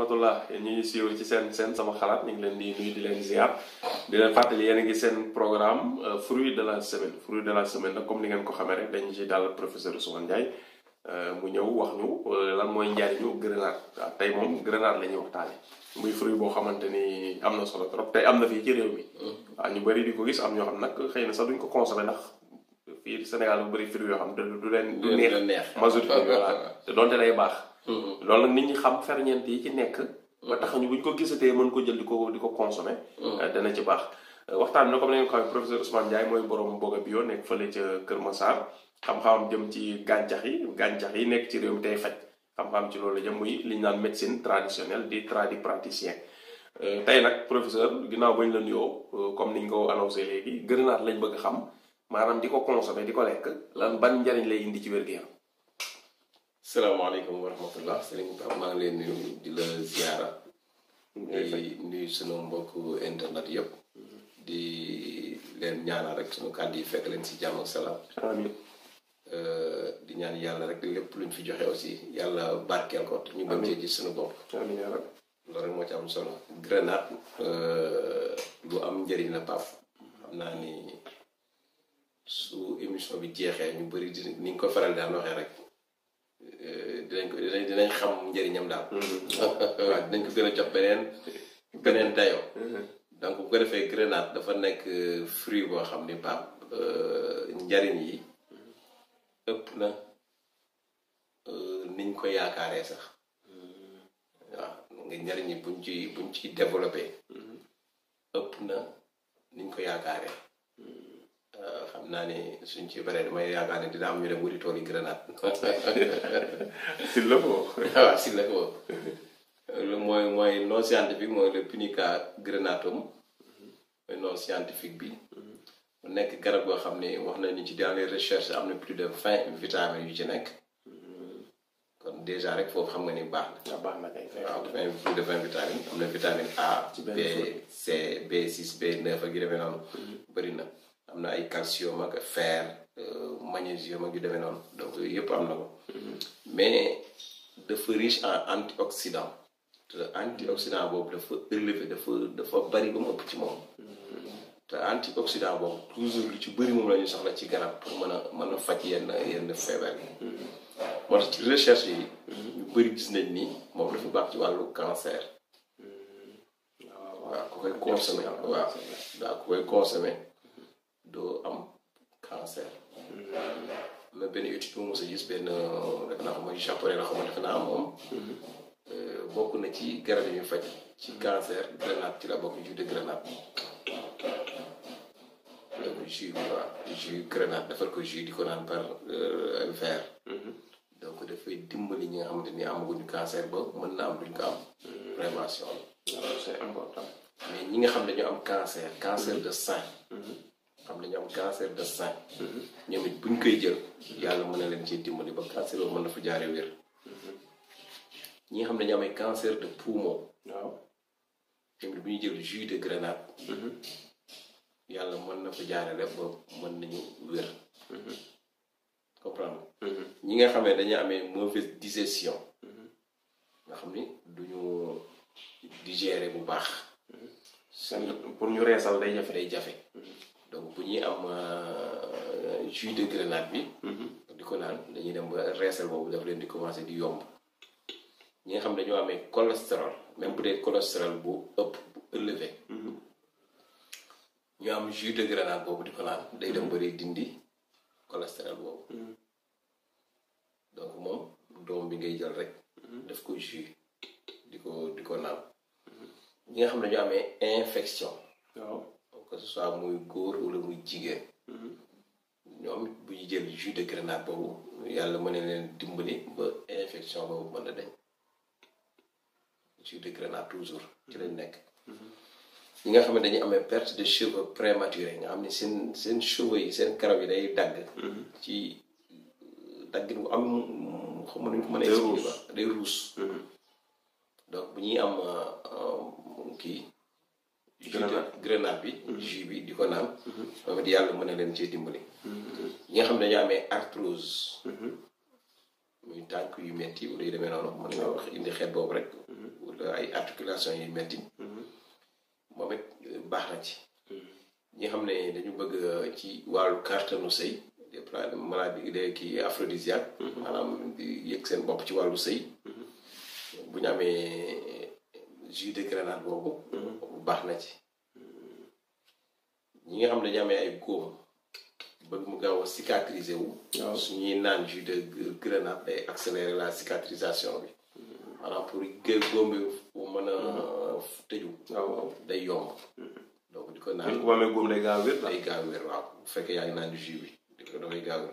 rahmatullah yéen ñi siiw ci seen sama xalaat ñu ngi leen di nuyu di leen ziar di leen fàttali yéen a ngi seen programme fruit de la semaine nag comme ni ngeen ko xamee rek dañu ci dalal professeur Ousmane Ndiaye mu ñëw wax ñu lan mooy njariñu grenade waaw tey moom grenade la ñuy waxtaane muy fruit boo xamante ni am na solo trop tey am na fii ci réew mi waaw ñu bëri di ko gis am ñoo xam nag xëy na sax duñ ko consommé ndax fii Sénégal bu bëri fruit yoo xam du leen du neex majorité voilà te donte day baax loolu nag nit ñi xam ferñeent yi ci nekk ba tax ñu buñ ko gisatee mën ko jël di ko consommer dana ci baax waxtaan bi na comme ne ngeen ko xamee professeur Ousmane Ndiaye mooy borom Boga Bio nekk fële ca Kër Massar xam-xamam jëm ci gàncax yi nekk ci réew mi tey faj xam-xam ci loolu jëm muy li ñu naan médecine traditionnelle di tradipraticien tey nag professeur ginnaaw bañ la nuyoo comme niñ ko annoncé léegi grenade lañ bëgg xam maanaam di ko consommer di ko lekk lan ban njariñ lay indi ci wér-gu-yaram. salaamaaleykum wa rahmatullah sëriñ Pape maa ngi leen nuyu di la ziara di nuyu sunu mbokk internet yëpp di leen ñaanal rek sunu kàddu yi fekk leen si jàmm ak salaam amiin di ñaan yàlla rek lépp luñ fi joxe aussi yàlla barkeel ko ñu bañ cee gis sunu bopp amiin yaa rabbi loolu rek moo ci am solo grenade lu am njëriñ la Pape xam naa ni su émission bi jeexee ñu bëri di ni nga ko faral daan waxee rek dinañ xam njëriñam daal waaw dinañ ko gën a jox beneen dayoo donc bu ko defee grenade dafa nekk fruit boo xam ni Pape njariñ yi ëpp na niñ ko yaakaaree sax waaw nga njariñ yi buñ ci développé ëpp na niñ ko yaakaaree xam naa ni suñ ci bare damay yaakaar ne dina am ñu dem wuti tool yi grenade si la ko waaw si la ko lu mooy non scientifique mooy le punica grenatum mooy non scientifique bi mu nekk garab goo xam ne wax nañu ci dans les recherches am na plus de 20 vitamines yu ci nekk kon déjà rek foofu xam nga ni baax na baax na kay waaw plus de 20 vitamines am na vitamine A B C B6 B9 ak yu demee noonu bëri na am na ay calcium ak fer magnésium ak yu demee noonu donc yooyu yëpp am na ko mais dafa riche en antioxydant te antioxydant boobu dafa élevé dafa bari ba mu ëpp ci moom te antioxydant boobu toujours lu ci bëri moom la ñu soxla ci garab pour mën a faj yenn feebar yi moo tax ci recherche yi ñu bëri gis nañ ni moom dafa baax ci wàllu cancer waaw ku koy consommé waaw ku koy consommé doo am cancer am na benn étude bu mos a gis benn def naa ko mooy japonais la xam ne defe naa moom bokk na ci garab yi ñu faj ci cancer grenade ci la bokk jus de grenade donc jus bi waaw jus grenade defal ko jus di ko naan par verre donc dafay dimbali ñi nga xamante ni amaguñu cancer ba mën na am duñ ko am prévention c'est important mais ñi nga xam ne ñu am cancer de sein xam ne ñu am cancer de sein ñoom it buñ koy jël yàlla mën na leen ci dimbali ba cancer boobu mën na fa jaare wér ñi nga xam ne ñu amee cancer de poumon waaw tamit bu ñu jël jus de grenade yàlla mën na fa jaarale ba mën nañu wér comprendre ñi nga xam ne dañu amee mauvaise digestion nga xam ni duñu digérer bu baax pour ñu reesal day jafe donc bu ñuy am jus de grenade bi di ko naan dañuy dem ba reesal boobu daf leen di commencer di yomb ñi nga xam ne dañoo amee cholestérol même bu dee cholestérol bu ëpp bu élevé ñu am jus de grenade boobu di ko naan day dem ba dindi cholestérol boobu donc moom doom bi ngay jël rek def ko jus di ko naan ñi nga xam ne dañoo amee infection waaw que ce soit muy góor wala muy jigéen ñoom bu ñu jël jus de grenade boobu yàlla mën na leen dimbali ba infection boobu mën na dañ jus de grenade toujours ci lañ nekk ñi nga xam ne dañuy amee perte de cheveux prématuré nga xam ne seen cheveux yi seen karaw yi day dagg ci daggin bu am xam nga nuñ ko mën a expliquer ba day ruus donc bu ñuy am kii grenade bi jus bi di ko naan moom it yàlla mën na leen cee dimbali ñi nga xam ne dañoo amee arthrose muy tànk yu metti wala yu demee noonu mën nga wax indi xeet boobu rek wala ay articulation yu metti moom it baax na ci ñi xam ne dañu bëgg ci wàllu kàttanu sëy des maladies des kii aphrodisiaque maanaam di yëg seen bopp ci wàllu sëy bu ñu amee jus de grenade boobu baax na ci ñi nga xam ne dañu amee ay góom bëgg mu gaaw a cicatriser wu suñuy naan jus de grenade day accélérer la cicatrisation bi maanaam pour góom bi mën a tëju day yomb donc di ko naan bu amee góom day gaaw wér waaw bu fekkee yaa ngi naan jus bi dafay gaaw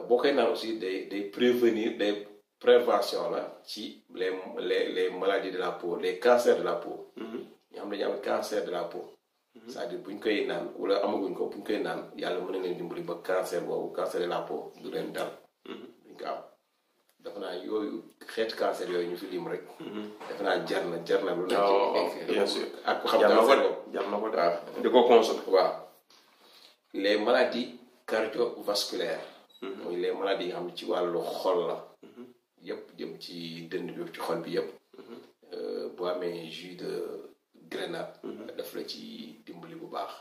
boo koy naan aussi day prévenir day prévention la ci les maladies de la peau les cancers de la peau ñi xam ne dañu am cancer de la peau c'est-à-dire buñ koy naan wala amaguñ ko buñ koy naan yàlla mën na leen dimbali ba cancer boobu cancer de la peau du leen dal duñ ko am dafa naa yooyu xeet cancer yooyu ñu fi lim rek dafa naa jar na lu nekk bien sûr ak ko xam cancer boobu jar na ko waaw di ko consommer waaw les maladies cardiovasculaires mooy les maladies yi nga xam ne ci wàllu xol la yëpp jëm ci dënn bi ci xol bi yëpp boo amee jus de grenade daf la ci dimbali bu baax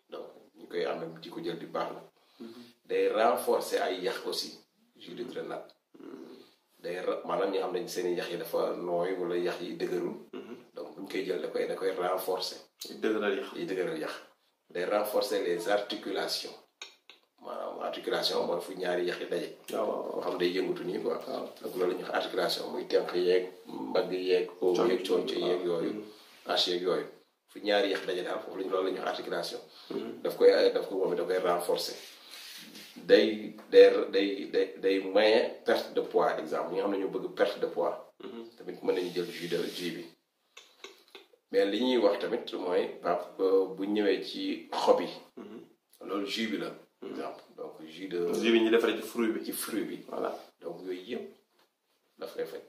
donc ñu koy amee di ko jël di baax na day renforcer ay yax aussi jus de grenade day maanaam ñi xam ne seen yax yi dafa nooy wala yax yi dëgërul donc bu ñu koy jël da koy renforcer dëgëral yax day renforcer les articulations maanaam articulation mooy fu ñaari yax yi daje boo xam day yëngatu nii quoi donc loolu la ñuy wax articulation muy tenq yeeg mbagg yeeg o yeeg coonco yeeg yooyu hache yeeg yooyu fu ñaari yax daje daal foofu lañ loolu la ñuy wax articulation daf koy moom da koy renforcer day maye perte de poids exemple ñi nga xam ne ñu bëgg perte de poids tamit mën nañu jël jus bi mais li ñuy wax tamit mooy bu ñëwee ci xob yi loolu jus bi la exemple donc jus bi ñu defaree ci fruit bi voilà donc yooyu yëpp daf koy faj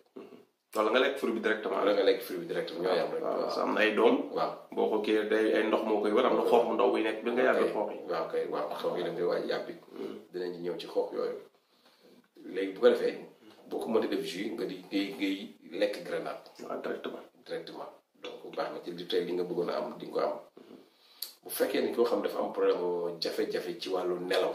wala nga lekk fruit bi directement ñooy am rek waaw am na ay doom waaw boo ko kii day ay ndox moo koy war am na xoox mu ndaw buy nekk bi nga yàgg xoox yi waaw xoox yi da ngay waaj yàbbi dinañ ci ñëw ci xoox yooyu léegi bu ko defee boo ko mënee def jus nga di ngay lekk grenade waaw directement donc baax na ci li tey li nga bëggoon a am di nga ko am bu fekkee ni koo xam dafa am problème jafe-jafe ci wàllu nelaw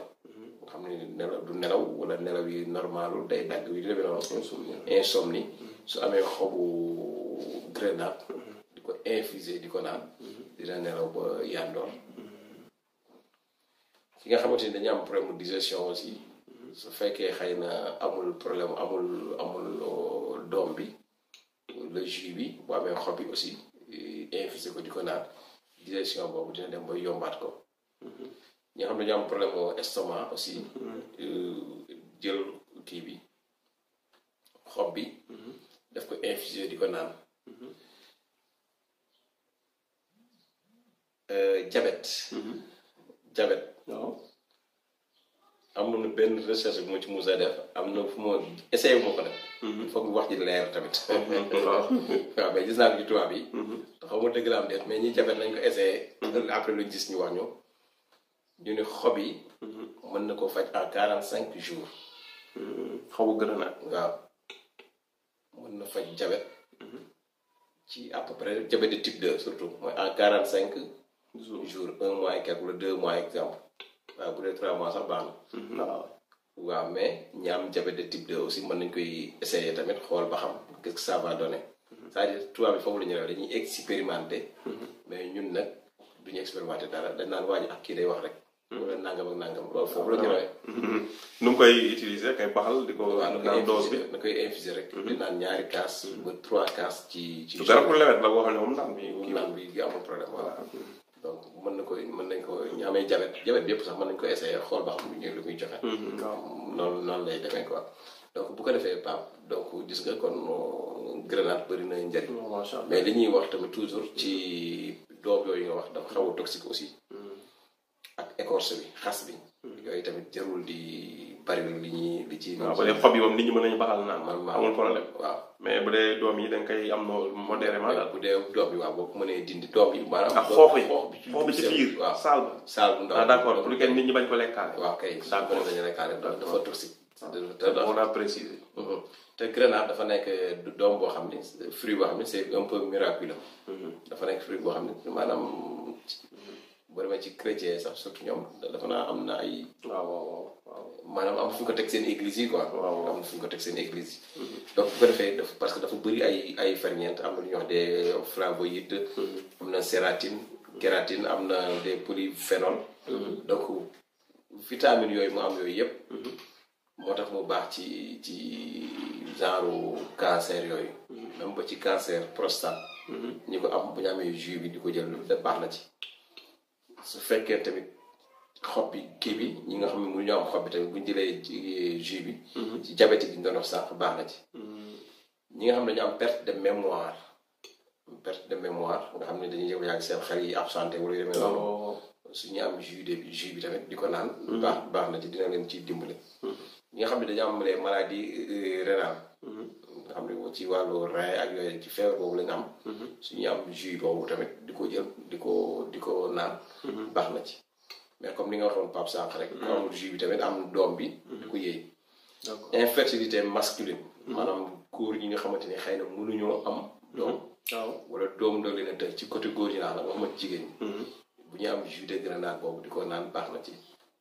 nga xam ne nelaw du nelaw wala nelaw yi normalul day dagg yu demee noonu insomnie su amee xobu grenade di ko infuser di ko naan dina nelaw ba yandoor ki nga xamante ni dañu am problème digestion aussi su fekkee xëy na amul problème amul doom bi le jus bi bu amee xob bi aussi infuser ko di ko naan digestion boobu dina dem ba yombaat ko ñi nga xam ne dañu am problème estomac aussi jël kii bi xob bi daf ko infuser di ko naan diabète am na benn recherche bu ma ci musa def am na fu ma essayé moo ko def il faut que wax ji leer tamit waaw mais gis naa ko ci tubaab yi xaw ma dëgg la am def mais ñi diabète lañ ko essayé après lu gis ñu wax ñu ne xob yi mën na ko faj en 45 jours xobu grenade waaw mën na faj diabète ci à peu près diabète de type 2 surtout mooy en 45 jours 1 mois et quelque wala 2 mois exemple waaw bu dee 3 mois sax baax na waaw mais ñi am diabète de type 2 aussi mën nañ koy essayer tamit xool ba xam qu'est-ce que ça va donner c'est-à-dire tubaab bi foofu la ñu rew dañuy expérimenter mais ñun nag duñu expérimenter dara dañ naan waaj ak kii day wax rek wala nangam ak nangam loolu foofu la ñu rawee nu mu koy utiliser kay baxal di ko naan dose bi na koy infuser rek di naan ñaari kaas ba 3 kaas ci garab pour lewet la boo xam ne moom naan bi gi amul problème voilà donc mën nañ ko ñu amee diabète bi yëpp sax mën nañ ko essayer xool ba xam lu muy joxe noonu lay demee quoi donc bu ko defee Pape donc gis nga kon grenade bëri na njëriñ mais li ñuy wax tamit toujours ci doom yooyu nga wax dafa xaw a toxique aussi ak écorce bi xas bi yooyu tamit jarul di bari li ci waaw bu dee xob yi moom nit ñi mën nañu baxal naan amul problème waaw mais bu dee doom yi da nga koy am no modérément daal bu dee doom yi waaw boo ko mënee dindi doom yi maanaam ak xoox bi ci biir waaw saal bu ndaw d'accord pour que nit ñi bañ ko lekkaale waaw kay d'accord dañu lekkaale dafa toxique on a précisé. te grenade dafa nekk doom boo xam ni fruit boo xam ni c'est un peu miraculeux. dafa nekk fruit boo xam ni maanaam boo demee ci chrétien sax surtout ñoom dafa naa am na ay. waaw. maanaam am fu ñu ko teg seen église yi quoi. waaw am fu ñu ko teg seen église yi. donc bu ko defee parce que dafa bëri ay ferñeent am na lu ñuy wax des flavonoïdes. am na kératine am na des polyphénols. donc vitamines yooyu mu am yooyu yëpp. moo tax mu baax ci genre cancer yooyu. même ba ci cancer prostate. ñi ko am bu ñu amee jus bi di ko jël da baax na ci. su fekkee tamit xob bi kii bi ñi nga xam ne mënuñu am xob bi tamit bu ñu jëlee jus bi. ci diabète bi ñu doon wax sànq baax na ci. ñi nga xam ne dañu am perte de mémoire nga xam ne dañuy yàgg seen xel yi absenté wala yu demee noonu. su ñu am jus bi tamit di ko naan. baax na ci dina leen ciy dimbali. ñi nga xam ne dañu am les maladies rénales. nga xam ne ci wàllu rein ak yooyu ci feebar boobu la ñu am. su ñu am jus boobu tamit di ko jël di ko naan. baax na ci mais comme ni nga waxoon Pape Sànq rek. ku amul jus bi tamit am doom bi. di ko yëy. infertilité masculine. maanaam góor ñi nga xamante ni xëy na mënuñoo am doom. wala doom doo leen a tëj ci côté góor ñi naan la waxuma jigéen ñi. bu ñu am jus de grenade boobu di ko naan baax na ci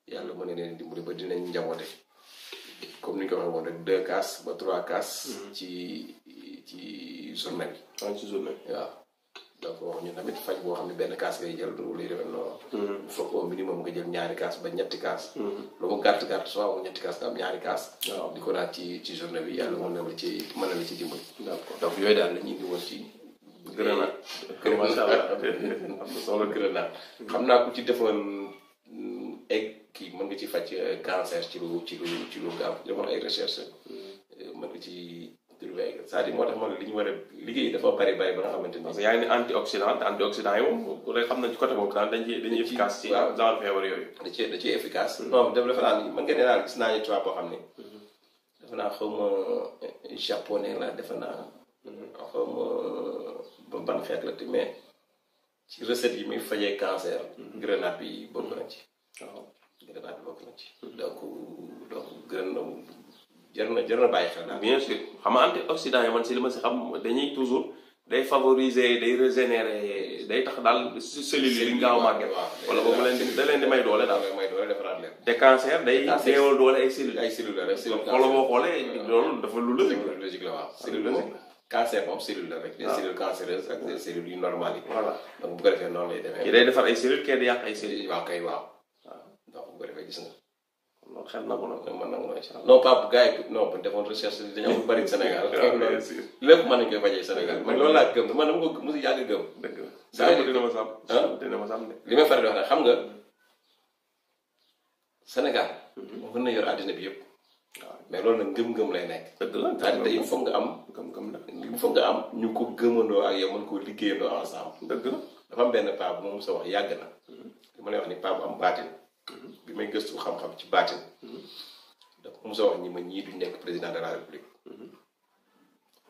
yàlla mën na leen dimbali ba dinañ njaboote comme ni ñu ko waxee woon rek 2 cases ba 3 cases. ci journée bi. ci journée bi waaw. donc wax ñu tamit faj boo xam ne benn kaas ngay jël du lay demee noonu. il faut qu'au minimum nga jël ñaari kaas ba ñetti kaas. lu mu gàtt soo amul ñetti kaas nga am ñaari kaas. waaw di ko naan ci journée bi yàlla mën na la ci dimbali. d'accord donc yooyu daal la ñuy indi woon ci. grenade macha allah am na solo grenade. xam naa ku ci defoon kii mën nga ci faj cancer ci lu gaaw defoon ay recherche mën nga ci trouver c'est-à-dire moo tax man li ñu war a liggéey dafa bari ba nga xamante ni. parce que yaa ngi ne antioxydant yi moom ku ne xam nañ ci côté boobu daal dañuy efficace ci genre feebar yooyu. da ciy efficace. non dafa naa ni mën nga ne daal gis naa ñu tubaab boo xam ne. dafa naa xaw ma japonais la defe naa. xaw ma ban xeet la mais ci recette yi muy fajee cancer. grenade bi bokk na ci. waaw grenade bi bokk na ci. donc grenade jar na bàyyi xel daal. bien sûr xam nga antioxydant yi man si li ma si xam dañuy toujours day favoriser day régénérer day tax daal cellules yi gaaw a màgget. wala boobu da leen di may doole daal. defaraat leen. te cancer day néewal doole ay cellules. ay cellules la rek cellule xoolal boo xoolee loolu dafa lu logique la waaw cellule la cancer moom cellule la rek. des cellules cancéreuses ak des cellules yu normales yi. voilà donc bu ko defee noonu lay demee. ki day defar ay cellules kii day yàq ay cellules. waaw kay waaw. donc bu ko defee gis nga. loolu xel na ko nag. man nag mooy non Pape gars yi non bu defoon recherche dañu am lu bari Sénégal. lépp mën nañu koy fajee Sénégal man loolu laa gëm man dama ko mos a yàgg gëm. dëgg la saa dina ma sàmm. dina ma sàmm de. li may faral di wax nag xam nga Sénégal. mën na yor àddina bi yëpp. mais loolu nag ngëm-ngëm lay nekk. dëgg la c'est-à-dire il faut nga am. gëm-gëm la il faut nga am ñu ko gëmandoo ak yow mën koo liggéeyandoo ensemble. dëgg la dafa am benn paa bu ma mos a wax yàgg na. li ma lay wax ni paa bu am baatin. bi may gëstu xam-xam ci baatin. dafa mos a wax ñi ma ñii duñ nekk président de la république.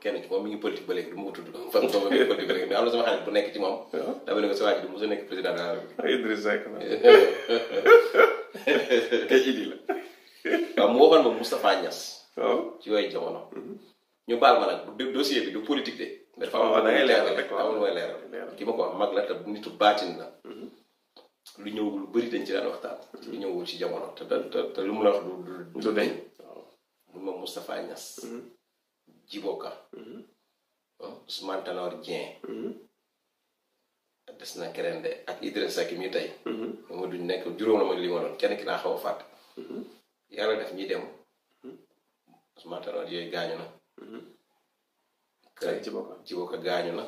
kenn ci moom mi ngi politique ba léegi du ma ko tudd. fan nga mi ngi politique ba léegi mais am na sama xarit bu nekk ci moom. dama ne ko sa waa ji du mos a nekk président de la république. Idriss Seck la. kay Idi la. waaw mu waxoon ma Moustapha Niass. waaw ci yooyu jamono. ñu baal ma nag dossier bi du politique de. dafa am da ngay leeral rek waaw amul mooy leeral. ki ma ko wax mag la te nitu baatin la. lu ñëw lu bëri dañ ci daan waxtaan. lu ñëwul ci jamono te lu mu la wax du dañ. waaw mun ma Moustapha Niass. Djiboka. Ousmane Tanor Dieng. des na keneen de ak Idriss Seck mi tey. ma duñ nekk juróom la ma li ma doon kenn ki naa xaw a fàtte. yàlla def ñuy dem. Ousmane Tanor yooyu gaañu na. Djiboka gaañu na.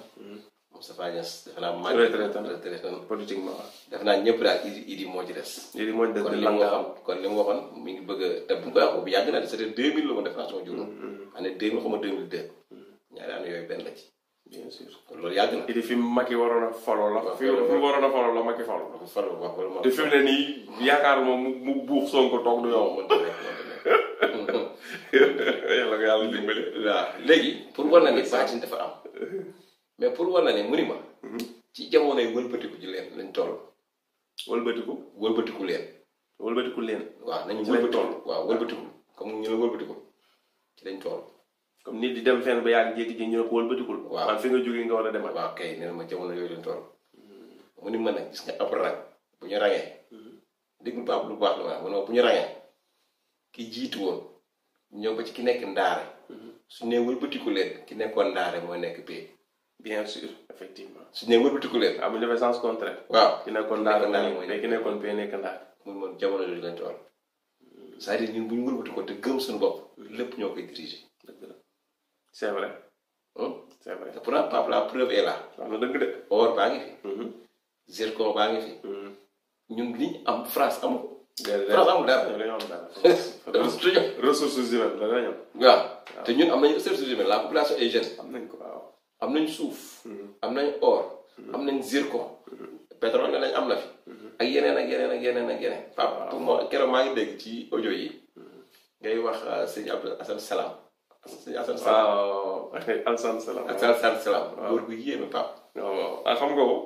Moustapha Niass defe naa maa retraité politiquement def naa ñëpp daal Idi moo ci des. Idi moo ci des kon li mu waxoon mi ngi bëgg a te bu ñu koy wax bu yàgg na c'était 2000 la ko def naa sama juróom. année 2000 xaw ma 2002. ñaari année yooyu benn la ci. bien sûr kon loolu yàgg na. Idi fi Macky waroon a foloo la. fi waroon a foloo la Macky foloo. foloo wax wala te fi mu ne nii yaakaar moom mu buux Sonko toog du yow. mënta nekk yàlla nga yàlla dimbali. waaw léegi pour war na ni baatin dafa am. mais pour war na ne mu ni ma. ci jamonoy wëlbatiku ji leen lañ toll. wëlbatiku leen. wëlbatiku leen. waaw nañu ci lañ toll waaw wëlbatiku. comme ñu la wëlbatiku ci lañ toll. comme nit di dem fenn ba yàgg jékki-jékki ñu ne ko wëlbatikul. waaw man fi nga jógee nga war a demal. waaw kay nee na ma jamono yooyu lañ toll. mu ni ma nag gis nga ab rang bu ñu rangee. déglu ba lu baax la ma ne bu ñu rangee ki jiitu woon ñëw ba ci ki nekk ndaare. su nee wëlbatiku leen ki nekkoon ndaare mooy nekk pay. bien sûr effectivement. su nee wëlbatiku leen. bu ñu defee sens contraire. waaw ki nekkoon ndaare mooy ki nekkoon pay nekk ndaare. muy moom jamono yooyu lañ toll. c'est-à-dire ñun bu ñu wëlbatikoo te gëm suñu bopp. lépp ñoo koy diriger. dëgg la c'est vrai. c'est vrai te pourtant Pape la preuve est là. wax na dëgg de. or baa ngi fi. zircon baa ngi fi. ñun liñ am France amul. France amul dara. ressources humaines la dañoo. waaw te ñun am nañu ressources humaines la population est jeune. am nañ ko waaw. am nañ suuf. am nañ or. am nañ zircon. pétrole lañ am na fi. ak yeneen ak yeneen ak yeneen ak yeneen. Pape moo keroog maa ngi dégg ci audio yi. ngay wax sëñ Abdou Assane Salam. sëñ Assane Salam waaw Assane Salam. Assane Salam. góor gu yéeme Pape. waaw xam nga ko.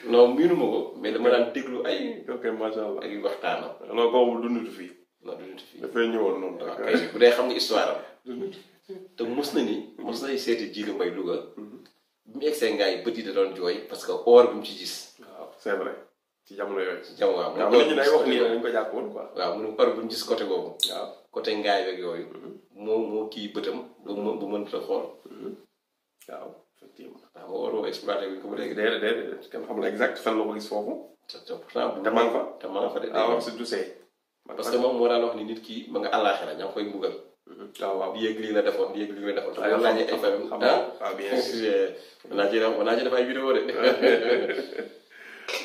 non miinuma ko mais dama daan déglu ay. ok macha allah ay waxtaanam. non kooku dundutu fii. non dundutu fii dafay ñëwoon noonu. waaw kay bu dee xam nga histoire am. dundutu te mos na seeti Jili Mbay Louga. bi mu egsee ngaay bët yi da doon jooy parce que or bi mu ci gis. waaw c'est vrai ci jamono yooyu. ci jamono waaw mu ne wax nii dañ ko jàppoon quoi. waaw mu ne or bi mu gis côté boobu. waaw côté ngaay beeg yooyu. moo kii bëtam ba mënut a xool. waaw effectivement. waaw moo waroo exploité bi ko ba léegi. déedéet kenn xamul exact fan la ko gis foofu. te ma nga fa de. waaw c'est du see. parce que moom moo daan wax ni nit ki ma nga àllaaxira ña ngi koy mbugal. waaw di yëg lii la defoon di yëg lii la defoon. waaw xam naa ay famille xam nga bien sûr. naa ci def ay vidéo de.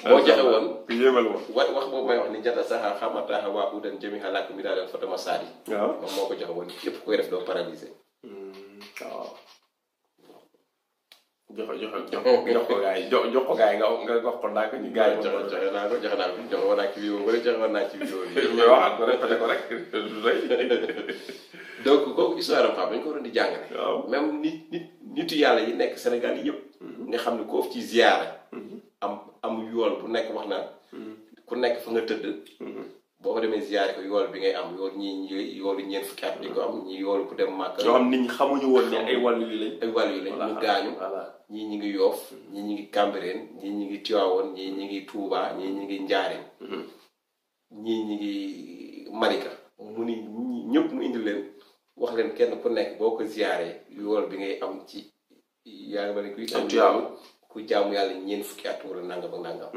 boo joxe woon. yéemal woon. wax boobu may wax ni jata saxa xamataaxa waa udan jëmi xalaat mi daa leen fotama saadi. waaw moom moo ko joxe woon képp koy def doo paralysé. waaw. jox ko gars yi jox ko gars yi nga wax ko ndànk ñu gars yi. joxe naa ko joxe woon naa ci vidéo wala joxe woon naa ci vidéo bi. mais waxaat ko répété ko rek du doy. donc kooku histoire am dañ ko waroon di jàngale. waaw même nitu yàlla yi nekk Sénégal yi yëpp. nga xam ne koo ci ziyaara. am yool bu nekk wax na ku nekk fa nga tëdd. boo ko demee ziyaare ko yool bi ngay am yool ñii yoolu ñeent fukki at di ko am ñii yoolu ku dem màkk. yoo xam nit ñi xamuñu woon ne ay wàllu yu lañ. ay wàllu yu lañ ñu gaañu. ñii ñi ngi Yoof ñii ñi ngi Cambérène ñii ñi ngi Tivaouane ñii ñi ngi Touba ñii ñi ngi Njaaréem. ñii ñi ngi Malika. mu ni ñëpp mu indi leen wax leen kenn ku nekk boo ko ziyaaree yool bi ngay am ci yaa ngi ma ne kuy am ku jaamu yàlla ñeent fukki at wala nangam ak nangam.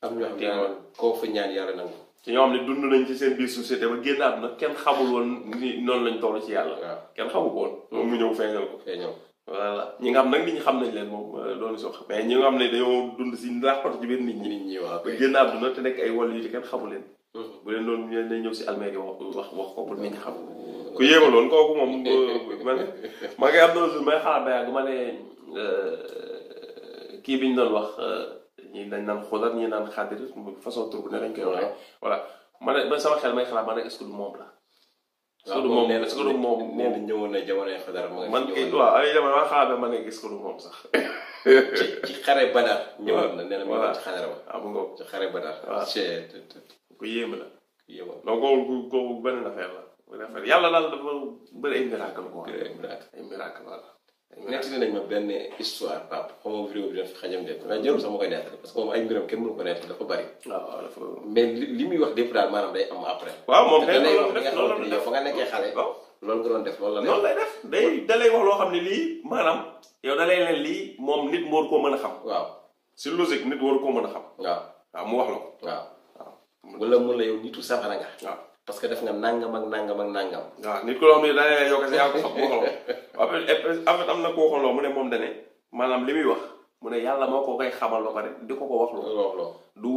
am ñoo xam ne koo fa ñaan yàlla nangu. ci ñoo xam ne dund nañ ci seen biir société ba génn àdduna kenn xamul woon ni noonu lañ toll ci yàlla. waaw kenn xamu ko woon. moom mu ñëw feeñal ko. voilà ñi nga xam nag nit ñi xam nañ leen moom doon soo xam mais ñi nga xam ne dañoo dund si laaxatu ci biir nit ñi. waaw ba génn àdduna te nekk ay wàll yu kenn xamu leen. bu leen doon ñëw si almeeri wax ko pour nit ñi xam. ku yéemaloon kooku moom man ma ngay am na jour may xalaat ba yàgg ma ne kii bi ñu doon wax ñi dañ naan xudar ñi naan xadir façon tur bu ne dañ koy waxee. voilà man sama xel may xalaat ma ne est-ce que du moom la. est-ce que du moom est-ce que du moom nee na ñëwoon na jamonoy xadar man waaw ay jamono ma xalaat ma ne est-ce que du moom sax. ci xare Badar. ñëwoon na nee na mu ngi ci xadar ba. ah mu ngoog ci xare Badar. waaw ku yéeme la. yéeme donc kooku benn affaire la. benn affaire yàlla daal dafa bëri ay miracle quoi. ay miracle voilà. nettali nañ ma benn histoire Pape xaw ma vidéo bi dina fi xajam de mais jarul sax ma koy nettali parce que moom ay mbiram kenn mënu ko nettali dafa bari. waaw dafa. mais li muy wax lépp daal maanaam day am après. waaw moom day loolu wax yow fa nga nekkee xale. loolu nga doon def loolu la lay. loolu lay def da lay wax loo xam ne lii maanaam yow da lay leen lii moom nit mu war koo mën a xam. waaw si logique nit waru koo mën a xam. waaw mu wax la ko. waaw wala mun la yow nitu safara nga. waaw parce que def nga nangam ak nangam ak nangam. waaw nit ko loo xam ne da lay yow kese yaa ko xam mu wax la ko. en fait am na koo xooloo mu ne moom dane maanaam li muy wax mu ne yàlla moo ko koy xamal ba pare di ko wax loo. du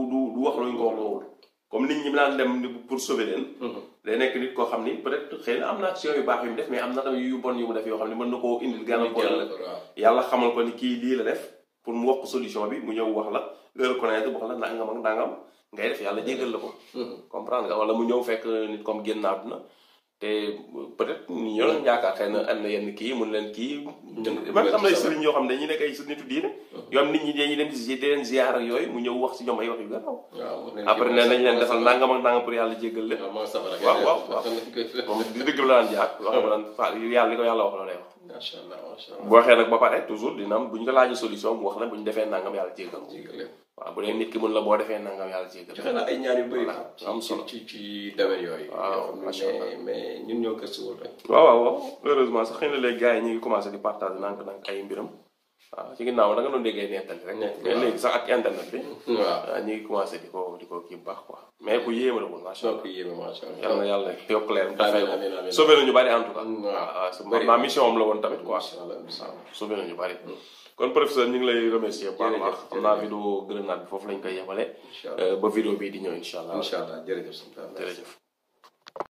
wax lu ñu ko wax loowul. comme nit ñi daan dem pour sauver leen. day nekk nit koo xam ni peut-être xëy na am na action yu baax yu mu def mais am na tamit yu bon yu mu def yoo xam ne mën na koo indil gàllankoor la. yàlla xamal ko ni kii lii la def pour mu wax ko solution bi mu ñëw wax la nga reconnaître wax la nangam ak nangam ngay def yàlla jégal la ko. comprendre nga wala mu ñëw fekk nit comme génn àdduna te peut-être ñi ñoo leen yaakaar xëy na am na yenn kii mun leen kii man am na ay sëriñ yoo xam ne dañuy nekk ay nitu diine yoo am nit ñi dañuy dem di leen ziar ak yooyu mu ñëw wax si ñoom ay wax yu gannaaw après ne nañ leen defal nangam ak nangam pour yàlla jéggal leen waaw moom di dëgg la daan jaar wax ma daan fa yàlla li ko yàlla wax la lay wax macha allah boo waxee nag ba pare toujours dina am bu ñu ko laajee solution mu wax la bu ñu defee nangam yàlla jéggal waaw bu dee nit ki mun la boo defee nangam yàlla jéggal joxe na ay ñaan yu bëri am solo ci domaine yooyu waaw macha allah mais ñun ñoo gëstuwul rek waaw heureusement sax xëy na léegi gars yi ñu ngi commencé di partager nank ay mbiram waaw ci ginnaaw da nga doon déggee nettali rek mais léegi sax ak internet bi waaw ñu ngi commencé di ko kii bu baax quoi mais ku yéeme la woon macha allah yal na yàlla yokk leen dafay sauvé nañu bari en tout cas waaw ma mission am la woon tamit quoi waaw sauvé nañu bari kon professeur ñu ngi lay remercier bu baax xam naa vidéo grenade bi foofu lañ koy yemale ba vidéo bii di ñëw incha allah jërëjëf